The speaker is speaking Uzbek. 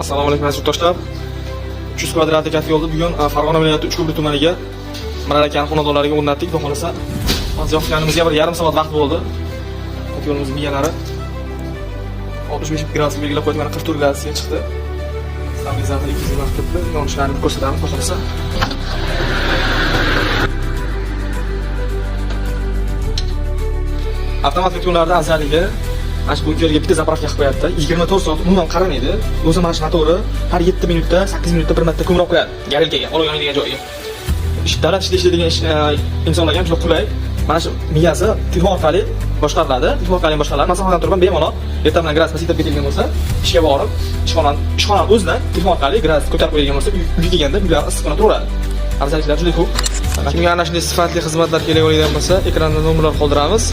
Assalomu alaykum, aziz yurtdoshlar. 300 kvadratli katta yo'lda bugun Farg'ona viloyati Uchko'prik tumaniga Mirar akani xonadonlariga o'rnatdik. Xudo xolasa, hozir yoqganimizga bir yarim soat vaqt bo'ldi. Katta yo'limiz miyalari 65 gradusga belgilab qo'ydik, mana 44 gradusga chiqdi. Stabilizator 200 vaqt turibdi. Yonishlarini ko'rsatamiz, xudo xolasa. Avtomat yo'llarda afzalligi mana shu bunkerga bitta zapravka qilib qo'yadi. 24 soat umuman qaramaydi. O'zi mana shu motori har 7 minutda, 8 minutda bir marta ko'mir olib qo'yadi. Garilkaga, olov yonadigan joyiga. Ish davlat ishida ishlaydigan insonlarga ham juda qulay. Mana shu miyasi telefon orqali boshqariladi. Telefon orqali ham boshqariladi. Masalan, turib bemalol erta bilan gradus pasaytirib ketadigan bo'lsa, ishga borib, ishxonani o'zidan telefon orqali gradus ko'tarib qo'yadigan bo'lsa, uyga kelganda uylar issiqqina turaveradi. Afzalliklari juda ko'p. Kimga ana shunday sifatli xizmatlar kerak bo'ladigan bo'lsa, ekranda nomerlar qoldiramiz.